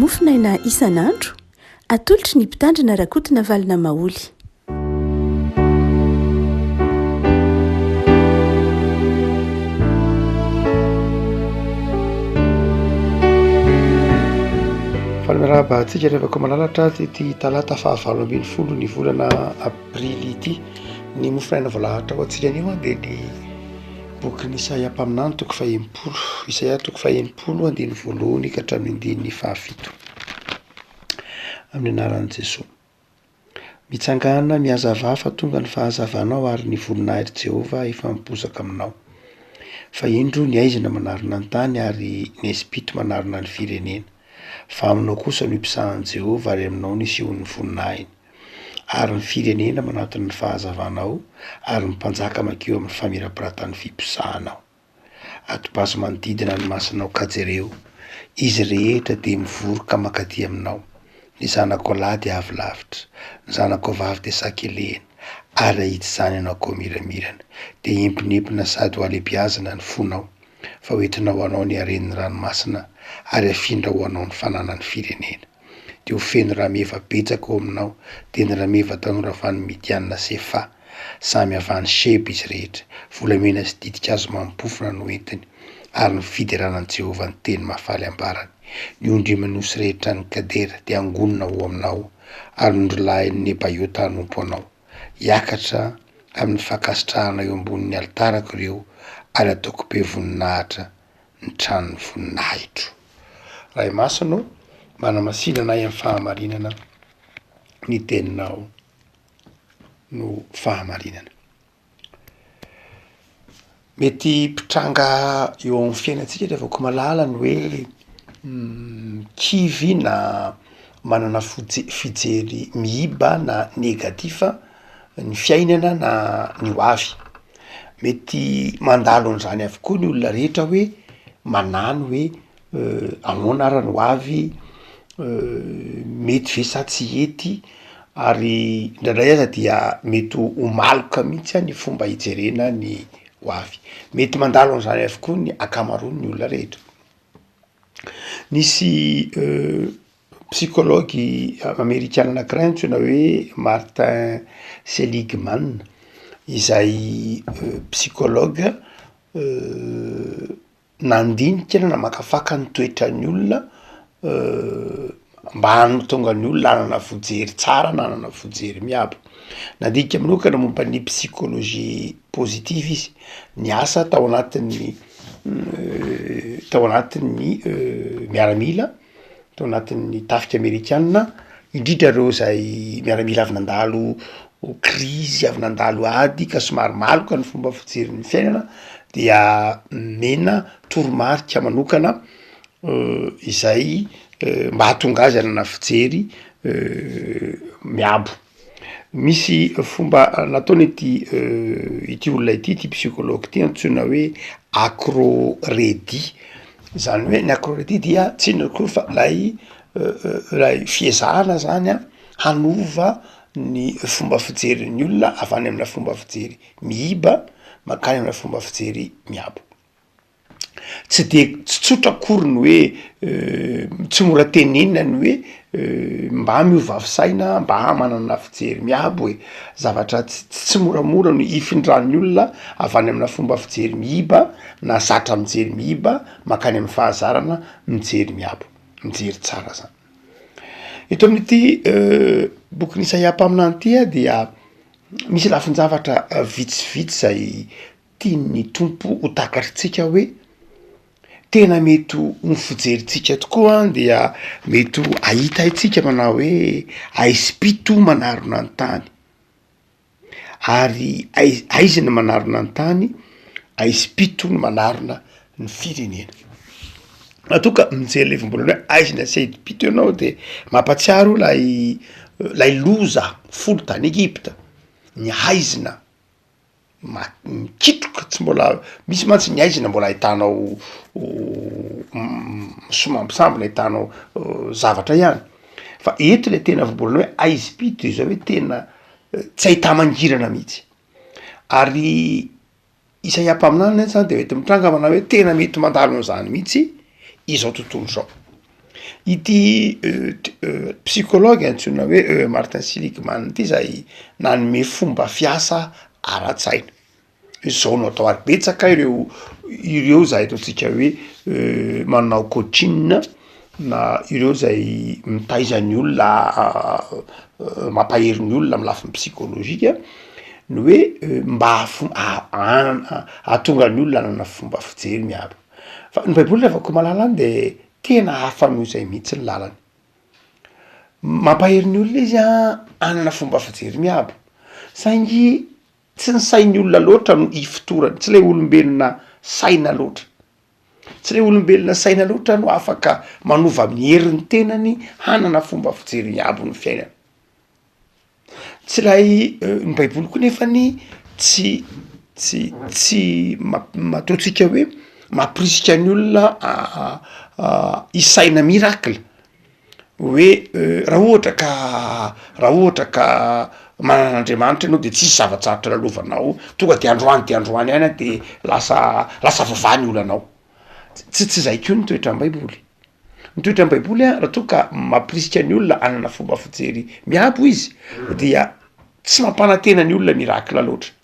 Mofonaina isan'andro, atolotry ny Mpitandrina Rakotonavalona Maholy. Faly miarahaba antsika ry havako malalatra ity talata fahavalo ambin'ny folo ny volana aprily ity. Ny mofonaina voalahatra ho antsika anio dia ny bokin'i Isaia mpaminany toko fahenimpolo. Isaia toko fahenimpolo andininy voalohany ka hatramin'ny andininy fahafito. Amin'ny anaran'i Jesoa. Mitsangàna, mihazavà, fa tonga ny fahazavanao ary ny voninahitr'i Jehovah efa miposaka aminao. Fa indro, ny haizina manarona ny tany ary ny haizim-pito manarona ny firenena. Fa aminao kosa no ipisahan'i Jehovah ary aminao no isehoan'ny voninahiny. Ary ny firenena manatona ny fahazavanao ary ny mpanjaka mankeo amin'ny famirapiratan'ny fiposahanao. Atopazo manodidina ny masonao ka jereo, izy rehetra dia mivory ka mankaty aminao. Ny zanakao lahy dia avy lavitra, ny zanakao vavy dia sakelehina, ary hahita izany ianao koa miramirana. Dia hiempinempina sady ho halebiazina ny fonao, fa ho entina ho anao ny haren'ny ranomasina, ary hafindra ho anao ny fananan'ny firenena. Dia ho feno rameva betsaka ao aminao, dia ny rameva tanora avy any Midiana sy Efa. Samy avy any Sheba izy rehetra, volamena sy ditin-kazo mampofona no entiny, ary ny fiderana an'i Jehovah ny teny mahafaly ambarany. Ny ondry aman'osy rehetra any Kadera dia hangonina ho aminao, ary ny ondrilahin'i Nebaiota hanompo anao. Hiakatra amin'ny fankasitrahana eo ambonin'ny alitarako ireo, ary hataoko be voninahitra ny tranon'ny voninahitro. Ray Masina ô, manamasina anay amin'ny fahamarinana ny teninao. no fahamarinana. Mety mpitranga eo amin'ny fiainantsika ry havako malala ny hoe kivy na manana foje- fijery miiba na negatif ny fiainana na ny ho avy. Mety mandalo an'izany avokoa ny olona rehetra hoe manahy ny hoe Ahoana ara ny ho avy, mety ve sa tsy hety, ary indraindray aza dia mety ho maloka mihitsy ny fomba hijerena ny ho avy. Mety mandalo an'izany avokoa ny ankamaroan'ny olona rehetra. Nisy psikôlôgy amerikana anakiray antsoina hoe Martin Seligman izay psikôlôga Nandinika na namakafaka ny toetran'ny olona mba hahatonga ny olona hanana fijery tsara na hanana fijery miabo. Nandinika manokana momba ny psychologie positive izy, niasa tao anatin'ny tao anatin'ny miaramila. tao anatin'ny tafika amerikana, indrindra ireo izay miaramila avy nandalo krizy, avy nandalo ady ka somary maloka ny fomba fijeriny ny fiainana dia nomena toromarika manokana izay mba hahatonga azy hanana fijery miabo. Misy fomba nataony ity ity olona ity, ity psychologue ity antsoina hoe acroredy, zany hoe ny acroredy dia tsy inona akory fa lay lay fiezahana zany an hanova ny fomba fijerin'ny olona avy any amina fomba fijery miiba mankany amina fomba fijery miabo. Tsy de tsy tsotra akory ny hoe tsy mora tenenina ny hoe mba miova fisaina, mba manana fijery miabo e, zavatra ts- tsy moramora no ifindran'ny olona avy any amina fomba fijery miiba na zatra mijery miiba mankany amin'ny fahazarana mijery miabo, mijery tsara zany. Eto amin'ity bokin'i Isaia mpaminany ity a dia misy lafin-javatra vitsivitsy zay tian'ny Tompo ho takatritsika hoe tena mety ho ny fijerintsika tokoa dia mety ho hahita isika manao hoe haizim-pito manarona ny tany, ary aiz- haizina manarona ny tany, haizim-pito no manarona ny firenena. Raha toa ka mijery le voambolana hoe haizina sy haizim-pito ianao de mampahatsiaro lay lay loza folo tany Egypta, ny haizina. ma- mikitroka tsy mbola misy mantsy ny haizina mbola ahitanao somambisamby ahitanao zavatra ihany fa eto le tena voabolana hoe haizim-pito de zao hoe tena tsy ahita mangirana mihitsy ary Isaia mpaminany zany de mety mitranga manao hoe tena mety mandalo an'izany mihitsy izao tontolo izao. Ity psychologue antsoina hoe Martin Seligman ity zay nanome fomba fiasa ara-tsaina. Izao no atao ary betsaka ireo ireo zay ataontsika hoe manao coaching na ireo zay mitaiza ny olona mampahery ny olona amy lafiny psikolojika ny hoe mba ahatonga ny olona hanana fomba fijery miabo. Fa ny baiboly ry havako malala de tena hafa noho izay mihitsy ny lalany. Mampahery ny olona izy an hanana fomba fijery miabo saingy Tsy ny sain'ny olona loatra no ifotorany, tsy ilay olombelona saina loatra. Tsy ilay olombelona saina loatra no afaka manova amin'ny herin'ny tenany hanana fomba fijery miabo ny fiainana. Tsy ilay ny baiboly koa nefany tsy tsy tsy ataontsika hoe mampirisika ny olona hisaina miracle. Hoe raha ohatra ka raha ohatra ka manana an'Andriamanitra ianao de tsisy zava-tsarotra lalovanao, tonga de androany de androany ihany an de lasa lasa voavaha ny olanao, tsy tsy zay koa ny toetran'ny baiboly, ny toetran'ny baiboly an raha toa ka mampirisika ny olona hanana fomba fijery miabo izy dia tsy mampanantena ny olona miracle loatra.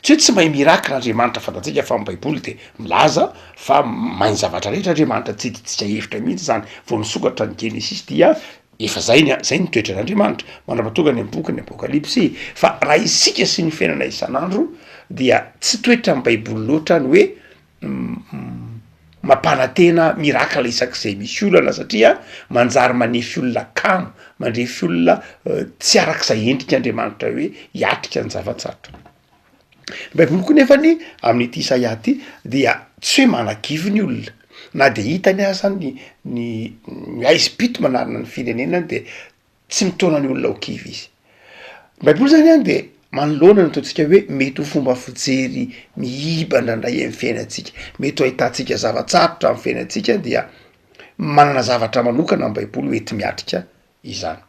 Tsy hoe tsy mahay miracle Andriamanitra, fantatsika fa ny baiboly de milaza fa mahay ny zavatra rehetra Andriamanitra, tsy idintsika hevitra mihitsy zany, vao misokatra ny genesisy dia efa zay ny zay ny toetran'Andriamanitra, mandrapatonga any am bokin'ny apokalypsy, fa raha isika sy ny fiainana isan'andro dia tsy toetran'ny baiboly loatra ny hoe Mampanantena miracle isak'izay misy olana satria manjary manefy olona kamo, mandrefy olona tsy arak'izay endrik'Andriamanitra hoe hiatrika ny zava-tsarotra. Ny baiboly koa nefany amin'ity Isaia ity dia tsy hoe manakivy ny olona na de hitany aza ny ny ny haizim-pito manarona ny firenena de Tsy mitaona ny olona ho kivy izy. Ny Baiboly zany an de manoloana ny ataontsika hoe mety ho fomba fijery miiba indraindray amin'ny fiainantsika, mety ho ahitantsika zava-tsarotra amin'ny fiainantsika dia manana zavatra manokana ny Baiboly ho enti-miatrika izany.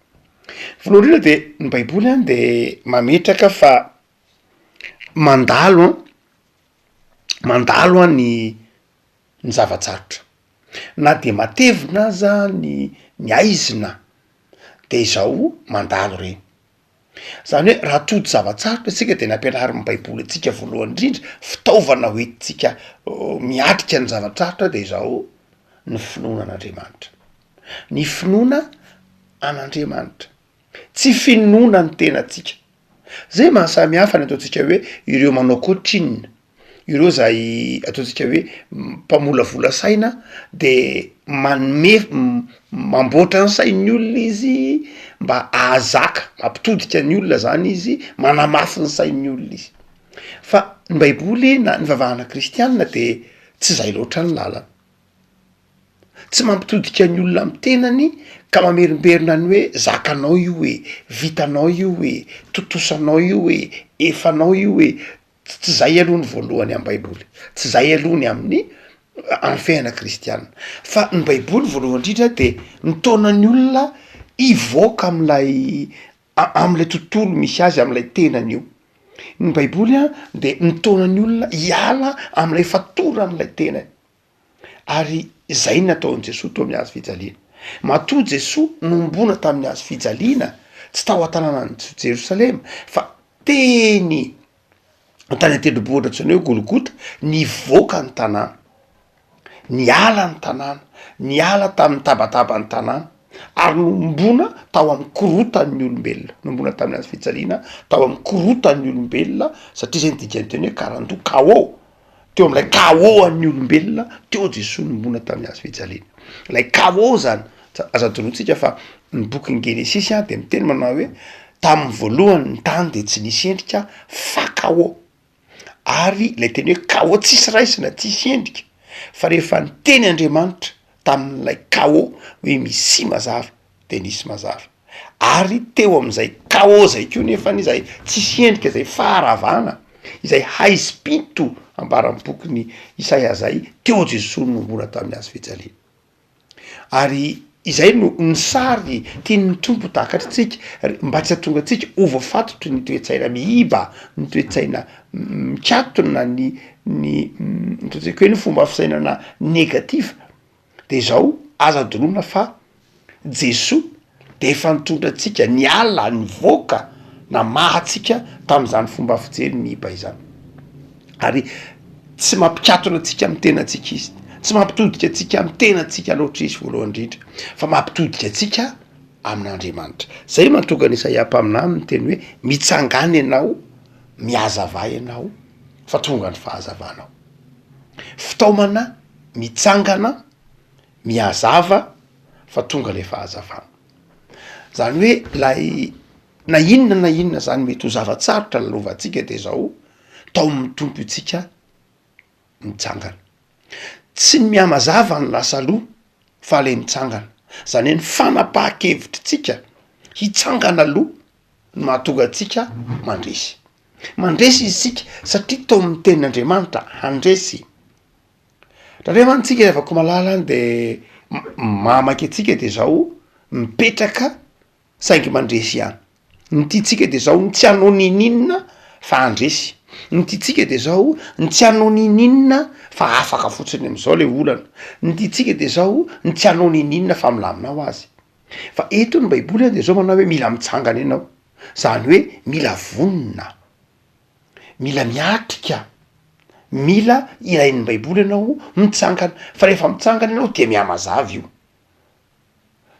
Voalohany indrindra de ny Baiboly an de mametraka fa mandalo an, mandalo an ny ny zava-tsarotra. Na dia matevina aza ny ny haizina de izao mandalo ireny. Zany hoe raha tojo zava-tsarotra isika de ny ampianarin'ny baiboly antsika voalohany indrindra, fitaovana ho entintsika miatrika ny zava-tsarotra de izao ny finoana an'Andriamanitra. Ny finoana an'Andriamanitra. Tsy finoana ny tenantsika. Zay mahasamy hafa ny ataontsika hoe ireo manao coaching, ireo zay ataontsika hoe mpamolavola saina de manome mamboatra ny sain'ny olona izy mba ahazaka, mampitodika ny olona zany izy, manamafy ny sain'ny olona izy, fa ny baiboly na ny fivavahana kristianina de tsy zay loatra ny lalana. Tsy mampitodika ny olona amy tenany ka mamerimberina ny hoe zakanao io e, vitanao io e, tontosanao io e, efanao io e, tsy zay aloha ny voalohany am baiboly, tsy zay aloha ny amin'ny amy fiainana kristiana, fa ny baiboly voalohany indrindra de mitaona ny olona hivoaka am'lay am'lay tontolo misy azy am'lay tenany io, ny baiboly an de mitaona ny olona hiala am'lay fatoran'lay tenany. Ary izay ny nataon'i Jesoa teo amin'ny hazo fijaliana. Matoa Jesoa nombona tamin'ny hazo fijaliana, tsy tao an-tanànan'i Jerosalema, fa teny tany an-tendrombohitra antsoina hoe Golgota, nivoaka ny tanàna, niala ny tanàna, niala tamin'ny tabataban'ny tanàna, ary nombona tao amin'ny korotan'ny olombelona, nombona tamin'ny hazo fijaliana tao amin'ny korotan'ny olombelona, satria zay ny dikan'ny teny hoe karandoha, chaos. Teo amin'ilay chaos an'ny olombelona, teo Jesoa nombona tamin'ny hazo fijaliana. Ilay chaos zany, aza adinointsika fa ny bokin'ny Genesisy an de miteny manao hoe tamin'ny voalohany ny tany de tsy nisy endrika fa chaos, ary ilay teny hoe chaos tsisy raisina, tsisy endrika, fa rehefa niteny Andriamanitra tamin'ilay chaos hoe misia mazava de nisy mazava, ary teo am'izay chaos zay koa nefany izay tsisy endrika zay faharavana izay haizim-pito ambaran'ny bokin'i Isaia zay, teo Jesoa no mbola tamin'ny hazo fijaliana, ary izay no ny sary tian'ny Tompo takatritsika mba tsy hahatonga antsika ho voafatotry ny toe-tsaina miiba, ny toe-tsaina mikatona, ny ny ataontsika hoe ny fomba fisainana negatif, de zao aza adinoina fa. Jesoa de efa nitondra antsika niala, nivoaka, namaha antsika tamin'izany fomba fijery miiba izany. Ary tsy mampikatona antsika amin'ny tenantsika izy, tsy mampitodika antsika amin'ny tenantsika loatra izy voalohany indrindra, fa mampitodika antsika amin'Andriamanitra. Zay mahatonga an'i Isaia mpaminany miteny hoe mitsangàna ianao, mihazava ianao fa tonga ny fahazavanao. Fitaomana mitsangana, mihazava fa tonga le fahazavana. Zany hoe lay na inona na inona zany mety ho zava-tsarotra lalovantsika de zao, taomin'ny Tompo itsika mitsangana. Tsy ny mihamazava no lasa aloha fa le mitsangana, zany hoe ny fanapahan-kevitritsika hitsangana aloha no mahatonga antsika mandresy. Mandresy isika satria taomin'ny tenin'Andriamanitra handresy. Indraindray mantsy tsika ry havako malala an de mamaky antsika de zao mipetraka saingy mandresy ihany. Ny tiantsika de zao ny tsy hanao ninoninona fa handresy, ny tiantsika de zao ny tsy hanao ninoninona fa afaka fotsiny am'zao le olana, ny tiantsika de zao ny tsy hanao ninoninona fa milamina ho azy. Fa eto ny baiboly an de zao manao hoe mila mitsangana ianao, zany hoe mila vonona. Mila miatrika, mila ilain'ny baiboly ianao mitsangana, fa rehefa mitsangana ianao de mihamazava io,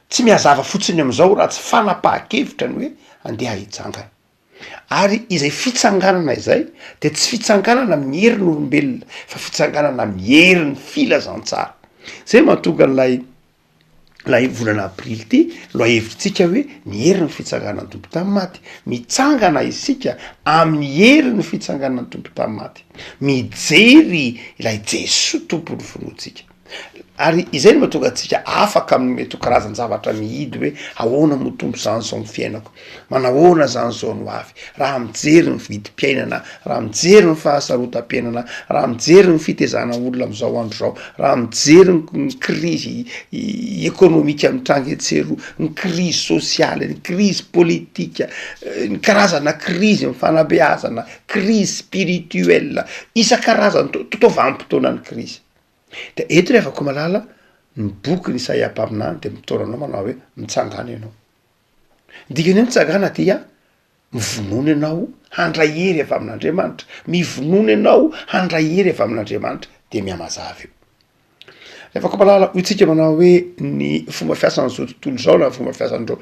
tsy mihazava fotsiny am'zao raha tsy fanapahan-kevitra ny hoe andeha hitsangana, ary izay fitsanganana izay de tsy fitsanganana amin'ny herin'olombelona fa fitsanganana amin'ny herin'ny filazantsara, zay mahatonga an'ilay ilay volana aprily ity lohahevitritsika hoe ny herin'ny fitsanganan'ny Tompo tamin'ny maty. Mitsangana isika amin'ny herin'ny fitsanganan'ny Tompo tamin'ny maty. Mijery ilay Jesoa Tompon'ny finoantsika. Ary izay no mahatonga antsika afaka amin'ny mety ho karazan-javatra mihidy hoe ahoana moa Tompo zany zao ny fiainako? Manahoana zany zao ny ho avy? Raha mijery ny vidim-piainana, raha mijery ny fahasarotam-piainana, raha mijery ny fitezana olona am'zao andro zao, raha mijery ny ny krizy ekônômika mitranga etsy sy eroa, ny krizy sosialy, ny krizy politika, ny karazana krizy ny fanabeazana, krizy spirituel, isan-karazany to- toa vanim-potoanan'ny krizy. De eto ry havako malala, ny bokin'i Isaia mpaminany de mitaona anao manao hoe mitsangàna ianao. Ny dikan'ny hoe mitsangàna dia mivonona ianao handray hery avy amin'Andriamanitra, mivonona ianao handray hery avy amin'Andriamanitra de mihamazava io. Rehefa koa malala hoy tsika manao hoe ny fomba fiasan'izao tontolo izao na fomba fiasan'ireo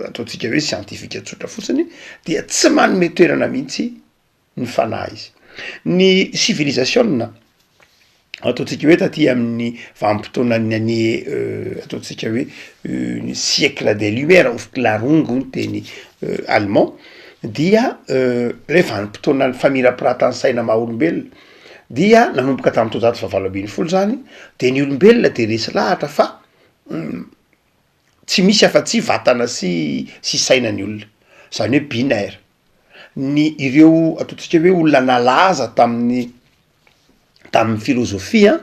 ataontsika hoe siantifika tsotra fotsiny dia tsy manome toerana mihitsy ny fanahy izy. Ny sivilizasiona ataontsika hoe taty amin'ny vanim-potoanan'ny année ataontsika hoe ny siècle des lumières Aufklärung hoy ny teny allemand dia le vanim-potoanan'ny famirapiratan'ny saina maha olombelona dia nanomboka tamin'ny taonjato fahavalo ambinifolo zany de ny olombelona de resy lahatra fa tsy misy afa-tsy vatana sy sy saina ny olona, zany hoe binaire. Ny ireo ataontsika hoe olona nalaza tamin'ny tamin'ny filôzôfia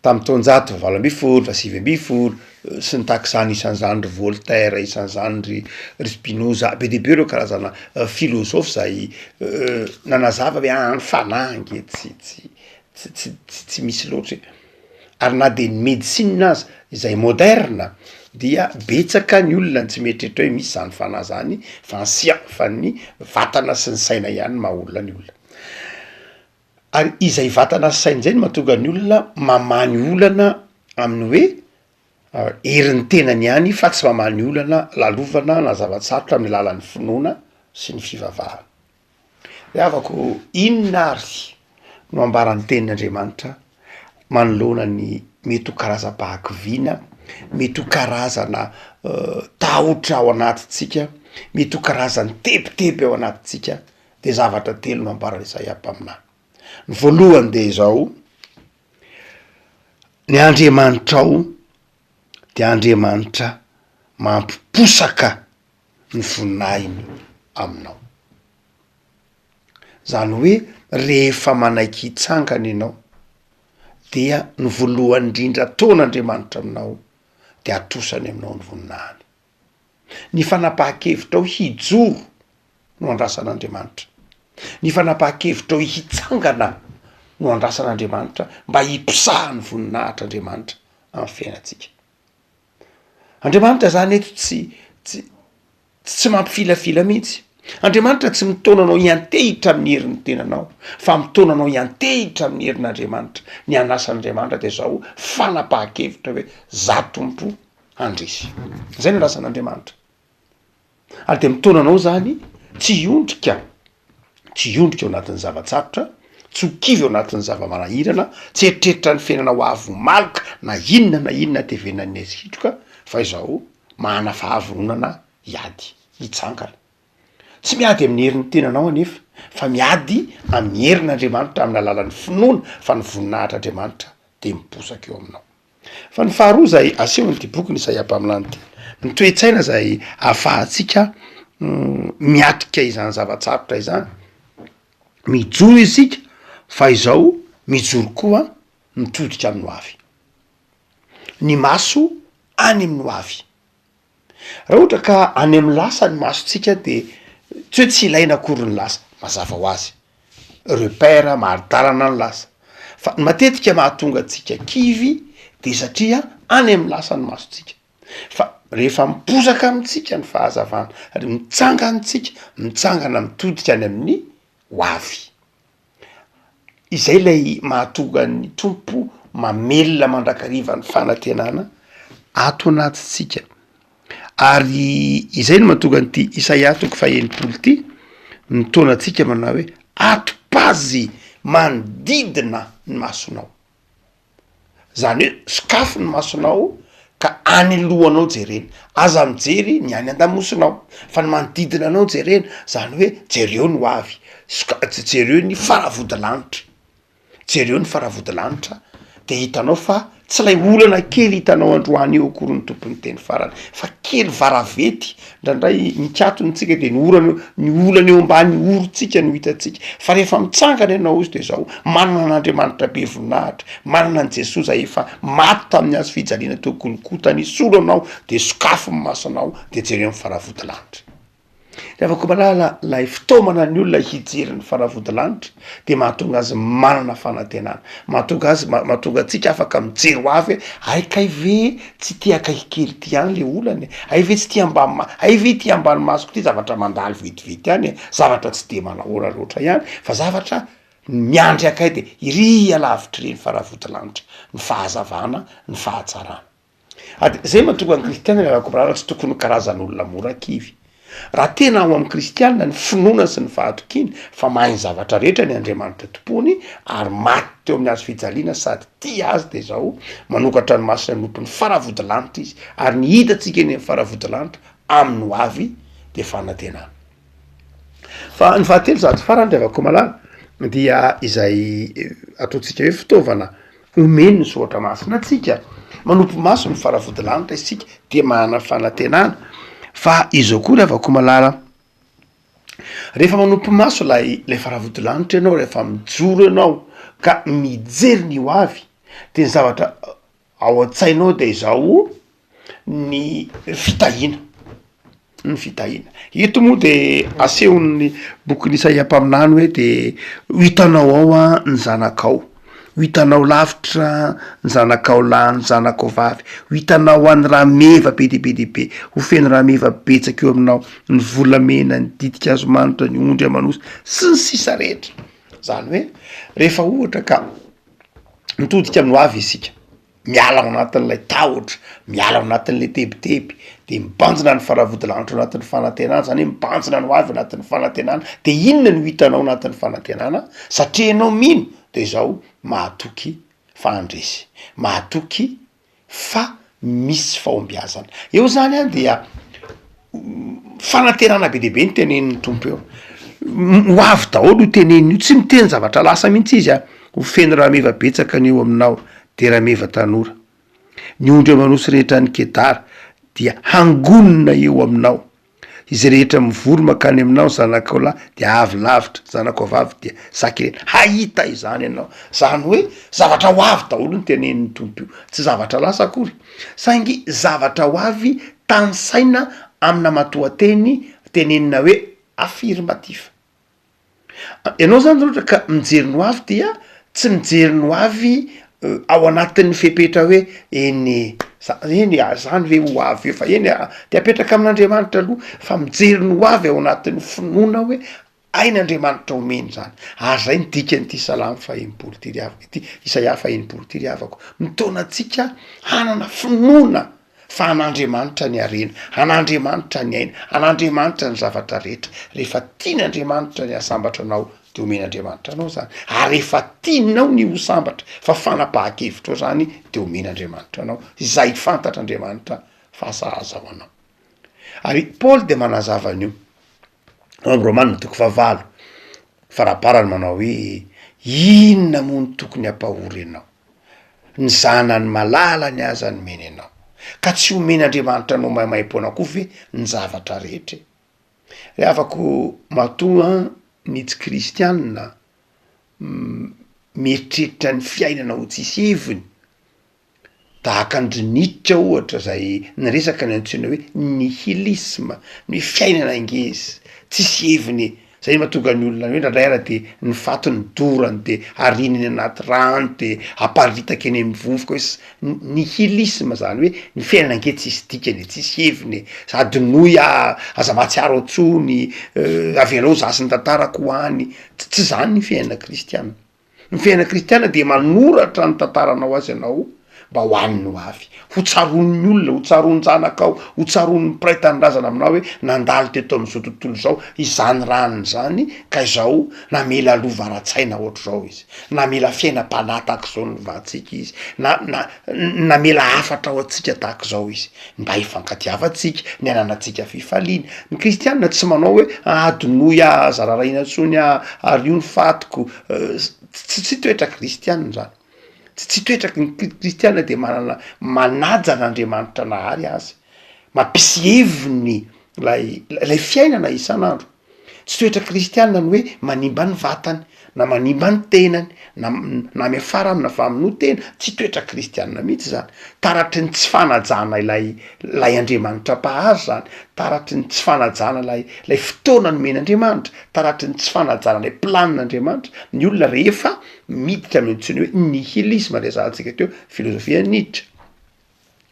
tamin'ny taonjato fahavalo ambinifolo, fahasivy ambinifolo sy ny tahaka izany, isan'izany ry Voltaire, isan'izany ry ry Spinoza, be dia be ireo karazana filôzôfy zay nanazava hoe ah ny fanahy ange tsy tsy tsy tsy tsy misy loatra e, ary na de ny médecine aza izay moderne dia betsaka ny olona no tsy mieritreritra hoe misy zany fanahy zany fa ny sia- fa ny vatana sy ny saina ihany no maha olona ny olona, ary izay vatana sy saina izay no mahatonga ny olona mamaha ny olana amin'ny hoe herin'ny tenany ihany fa tsy mamaha ny olana lalovana na zava-tsarotra amin'ny alalan'ny finoana sy ny fivavahana. Ry havako, inona ary no ambaran'ny tenin'Andriamanitra manoloana ny mety ho karazam-pahakiviana, mety ho karazana tahotra ao anatintsika, mety ho karazan'ny tebiteby ao anatintsika? De zavatra telo no ambaran'i Isaia mpaminany. Ny voalohany de izao, ny Andriamanitrao de Andriamanitra mampiposaka ny voninahiny aminao. Zany hoe rehefa manaiky hitsangana ianao dia ny voalohany indrindra ataon'Andriamanitra aminao de atosany aminao ny voninahiny. Ny fanapahan-kevitrao hijoro no andrasan'Andriamanitra. Ny fanapahan-kevitrao hitsangana no andrasan'Andriamanitra mba hiposahan'ny voninahitr'Andriamanitra amin'ny fiainantsika. Andriamanitra zany eto tsy tsy tsy mampifilafila mihitsy. Andriamanitra tsy mitaona anao hiantehitra amin'ny herin'ny tenanao, fa mitaona anao hiantehitra amin'ny herin'Andriamanitra. Ny anasan'Andriamanitra dia zao fanapahan-kevitra hoe za Tompo handresy. Zay no andrasan'Andriamanitra. Ary dia mitaona anao zany tsy hiondrika, tsy hiondrika ao anatin'ny zava-tsarotra, tsy ho kivy ao anatin'ny zava-manahirana, tsy hieritreritra ny fiainana ho avy ho maloka na inona na inona tevenan'ny aizikitroka, fa izao manana fahavononana hiady, hitsangana. Tsy miady amin'ny herin'ny tenanao anefa, fa miady amin'ny herin'Andriamanitra amin'ny alalan'ny finoana fa ny voninahitr'Andriamanitra dia miposaka eo aminao. Fa ny faharoa izay asehon'ity bokin'i Isaia mpaminany ity, ny toe-tsaina izay ahafahantsika miatrika izany zava-tsarotra izany, mijoro isika fa izao mijoro koa mitodika amin'ny ho avy. Ny maso any amin'ny ho avy. Raha ohatra ka any amin'ny lasa ny masontsika de tsy hoe tsy ilaina akory ny lasa, mazava ho azy, repère, mari-dalana ny lasa, fa ny matetika mahatonga antsika kivy de satria any amin'ny lasa ny masontsika, fa rehefa miposaka amintsika ny fahazavana ary mitsangana tsika, mitsangana mitodika any amin'ny ho avy. Izay ilay mahatonga ny Tompo mamelona mandrakariva ny fanantenana ato anatintsika. Ary izay no mahatonga an'ity Isaia toko faha-enimpolo ity mitaona antsika manao hoe atopazy manodidina ny masonao. Zany hoe sokafy ny masonao ka any lohanao jerena, aza mijery ny any an-damosinao fa ny manodidina anao jerena, zany hoe jereo ny ho avy, soka- jereo ny faravodilanitra, jereo ny faravodilanitra de hitanao fa tsy lay olana kely hitanao androany io akory ny tompon'ny teny farany fa kely varavety Indraindray mikatona tsika de ny orana ny olana eo ambany orontsika no hitantsika, fa rehefa mitsangana ianao izy de zao, manana an'Andriamanitra be voninahitra, manana an'i Jesoa zay efa maty tamin'ny hazo fijaliana teo Golgota nisolo anao, de sokafy ny masonao de jereo ny faravodilanitra. Ry havako malala, lay fitaomana ny olona hijery ny faravodilanitra de mahatonga azy manana fanantenana, mahatonga azy mahatonga antsika afaka mijery ho avy hoe hay kay ve tsy ity akaiky kely ity ihany le olana e, hay ve tsy ity ambany ma- hay ve ity ambany masoko ity zavatra mandalo vetivety ihany e, zavatra tsy de manahoana loatra ihany fa zavatra miandry akay de iry alavitry ireny faravodilanitra ny fahazavana ny fahatsarana. Ary zay mahatonga ny kristiana ry Rakobrara tsy tokony ho karazan'olona mora kivy. Raha tena ao amin'ny kristiana ny finoana sy ny fahatokiana fa mahay ny zavatra rehetra ny Andriamanitra tompony ary maty teo amin'ny hazo fijaliana sady tia azy dia izao manokatra ny masony hanompo ny faravodilanitra izy ary ny hitantsika eny amin'ny faravodilanitra amin'ny ho avy dia fanantenana. Fa ny fahatelo sady farany ry Ravakomalala dia izay ataontsika hoe fitaovana Omeny ny soratra masina antsika, manopy maso ny faravodilanitra isika dia manana fanantenana fa izao koa ry havako malala, rehefa manopy maso lay lay faravodilanitra ianao, rehefa mijoro ianao ka mijery ny ho avy de ny zavatra ao an-tsainao de izao ny fitahiana, ny fitahiana. Eto moa de asehon'ny bokin'i Isaia mpaminany hoe de ho hitanao ao an ny zanakao, ho hitanao lavitra ny zanakao lahy, ny zanakao vavy, ho hitanao any rameva be dia be dia be, ho feno rameva betsaka eo aminao, ny volamena, ny ditin-kazo manitra, ny ondry aman'osy, sy ny sisa rehetra. Zany hoe rehefa ohatra ka mitodika amin'ny ho avy isika, Miala ao anatin'ilay tahotra, miala ao anatin'ilay tebiteby, de mibanjina ny faravodilanitra ao anatin'ny fanantenana, zany hoe mibanjina ny ho avy anatin'ny fanantenana, de inona no hitanao anatin'ny fanantenana? Satria ianao mino de izao, mahatoky fa handresy, mahatoky fa misy fahombiazana. Eo zany an dia fanantenana be dia be no tenenin'ny Tompo eo, ho avy daholo io teneniny io, tsy miteny zavatra lasa mihitsy izy an, ho feno rameva betsaka ny eo aminao, dia rameva tanora. Ny ondry aman'osy rehetra any Kedara dia hangonina eo aminao, izay rehetra mivory mankany aminao, zanakao lahy dia avy lavitra, zanakao vavy dia sakirena, hahita izany ianao. Zany hoe zavatra ho avy daholo no tenenin'ny Tompo io, tsy zavatra lasa akory, saingy zavatra ho avy tanisaina amina matoanteny tenenina hoe affirmatif. Ianao zany raha ohatra ka mijery ny ho avy dia tsy mijery ny ho avy ao anatin'ny fepetra hoe eny e. Za, eny e, zany ve ho avy eo fa eny a, de apetraka amin'Andriamanitra aloha fa mijery ny ho avy ao anatin'ny finoana hoe hain'Andriamanitra omena izany, ary zay ny dikan'ity salamo faha-enimpolo ity ry havako, ity Isaia faha-enimpolo ity ry havako, mitaona antsika hanana finoana fa an'Andriamanitra ny harena, an'Andriamanitra ny aina, an'Andriamanitra ny zavatra rehetra, rehefa tian'Andriamanitra ny hahasambatra anao de omen'Andriamanitra anao zany, ary rehefa tianao ny ho sambatra fa fanapahan-kevitrao zany de omen'Andriamanitra anao izay fantatr'Andriamanitra fa sahaza ho anao. Ary Paoly de manazava an'io ao amy Romana toko fahavalo faraparany manao hoe inona moa no tokony hampahory anao? Ny zanany malalany aza nomeny anao, ka tsy omen'Andriamanitra anao maimaimpoana koa ve ny zavatra rehetra e? Ry havako matoa ny tsy kristianina mieritreritra ny fiainana ho tsisy heviny, tahaka an-dry Nietzsche ohatra zay niresaka ny antsoina hoe nihilisme, ny hoe fiainana ngeza, tsisy heviny e. Zay no mahatonga ny olona hoe indraindray ara de ny fatiny dorany de ariany any anaty rano de aparitaka eny amin'ny vovoka hoe s- nihilisme zany hoe ny fiainana ange tsisy dikany e, tsisy heviny e, adinoy ah, aza mahatsiaro intsony, avelao za sy ny tantarako ho any, tsy zany ny fiainana kristiana. Ny fiainana kristiana dia manoratra ny tantaranao azy ianao mba ho an'ny ho avy. Ho tsaroan'ny olona, ho tsaroan-janakao, ho tsaroan'ny mpiray tanindrazana aminao hoe nandalo teto amin'izao tontolo izao izany rano izany ka izao namela lova ara-tsaina ohatr'izao izy, namela fiainam-panahy tahak'izao novantsika izy, na- na- namela hafatra ho antsika tahak'izao izy. Mba hifankatiavantsika, ny hananantsika fifaliana. Ny kristiana tsy manao hoe adinoy aho, aza rarahina intsony aho, ary io ny fatiko, tsy tsy toetra kristiana zany, tsy tsy toetra ny kristiana de manana manaja an'Andriamanitra nahary azy, mampisy heviny lay lay fiainana isan'andro. Tsy toetra kristiana ny hoe manimba ny vatany, na manimba ny tenany, na na miafara amina famonoan-tena, tsy toetra kristiana mihitsy zany, taratry ny tsy fanajana ilay ilay Andriamanitra mpahary zany, taratry ny tsy fanajana ilay ilay fotoana nomen'Andriamanitra, taratry ny tsy fanajana ilay planin'Andriamanitra, ny olona rehefa miditra amin'ny antsoina hoe nihilisme resahantsika teo, filozofian'i Nietzsche.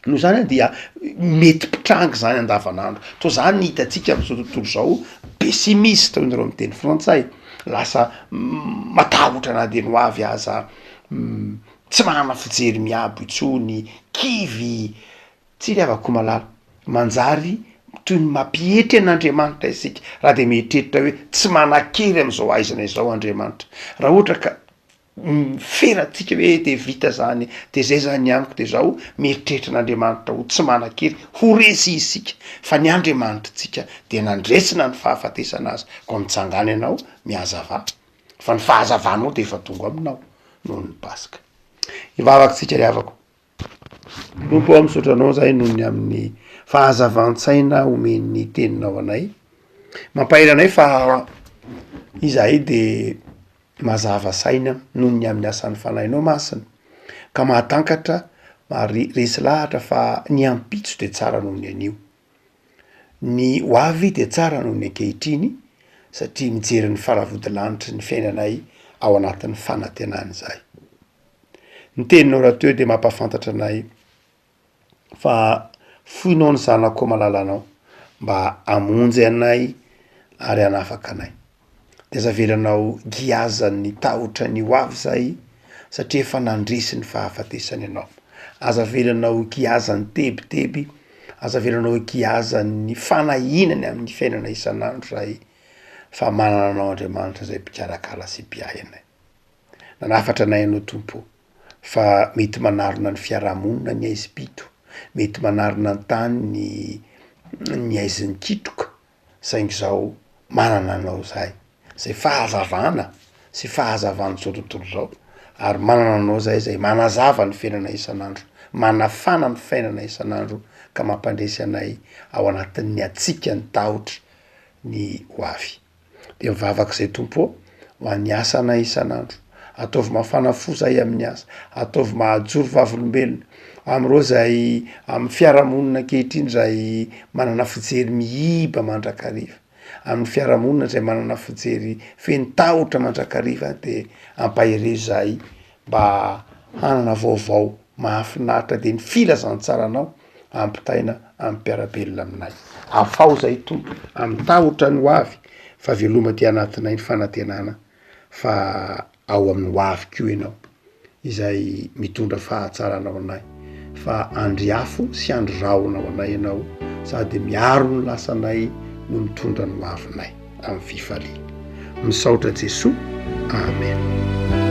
Noho izany dia mety mpitranga izany andavanandro. Toa izany ny hitantsika amin'izao tontolo izao, pessimiste hoy nareo amin'ny teny frantsay, lasa matahotra na dia ny ho avy aza, tsy manana fijery miabo intsony, kivy, tsy ry havako malala, manjary toy ny mampietry an'Andriamanitra isika raha dia mieritreritra hoe tsy manan-kery amin'izao haizina izao Andriamanitra, raha ohatra ka Ferantsika hoe de vita zany, de zay zany ny amiko de zao, mieritreritra an'Andriamanitra ho tsy manan-kery, ho resy isika, fa ny Andriamanitritsika de nandresy na ny fahafatesana aza, koa mitsangàna ianao, mihazavà, fa ny fahazavanao de efa tonga aminao noho ny Paska. Hivavaka isika ry havako. Tompo ô, misaotra Anao zahay noho ny amin'ny fahazavan-tsaina omen'ny Teninao anay. Mampahery anay fa izahay de mazava saina noho ny amin'ny asan'ny Fanahinao Masina, ka mahatankatra ary resy lahatra fa ny ampitso de tsara noho ny anio. Ny ho avy de tsara noho ny ankehitriny satria mijery ny faravodilanitry ny fiainanay ao anatin'ny fanantenana izahay. Ny teninao rahateo dia mampahafantatra anay fa foinao ny zanakao malalanao mba hamonjy anay ary hanafaka anay. De aza avelanao giazan'ny tahotra ny ho avy zahay satria efa nandresy ny fahafatesana ianao. Aza avelanao giazan'ny tebiteby, aza avelanao giazan'ny fanahiana ny amin'ny fiainana isan'andro zahay fa manana anao Andriamanitra izay mpikarakara sy mpiahy anay. Nanafatra anay ianao Tompo fa mety manarona ny fiarahamonina ny aizim-pito, mety manarona ny tany ny ny aizin'ny kitroka, saingy izao manana anao izahay, izay fahazavana sy fahazavan'izao tontolo izao, ary manana anao izahay izay manazava ny fiainana isan'andro, manafana ny fainana isan'andro ka mampandresy anay ao anatin'ny hatsiaka ny tahotra ny ho avy. Dia mivavaka izay Tompo ô, ho an'ny asanay isan'andro. Ataovy mafana fo zahay amin'ny asa, ataovy mahajoro vavolombelona amin'ireo izay amin'ny fiarahamonina ankehitriny izay manana fijery miiba mandrakariva, amin'ny fiarahamonina izay manana fijery feno tahotra mandrakariva de ampaherezo zahay mba hanana vaovao. mahafinaritra dia ny filazantsaranao ampitaina amin'ny mpiara-belona aminay. Afaho izahay Tompo amin'ny tahotra ny ho avy fa veloma aty anatinay ny fanantenana fa ao amin'ny ho avy koa ianao izay mitondra fahatsarana ho anay fa andry afo sy andry rahona ho anay ianao sady miaro ny lasanay no mitondra ny ho avinay amin'ny fifaliana. Misaotra Jesoa. Amen.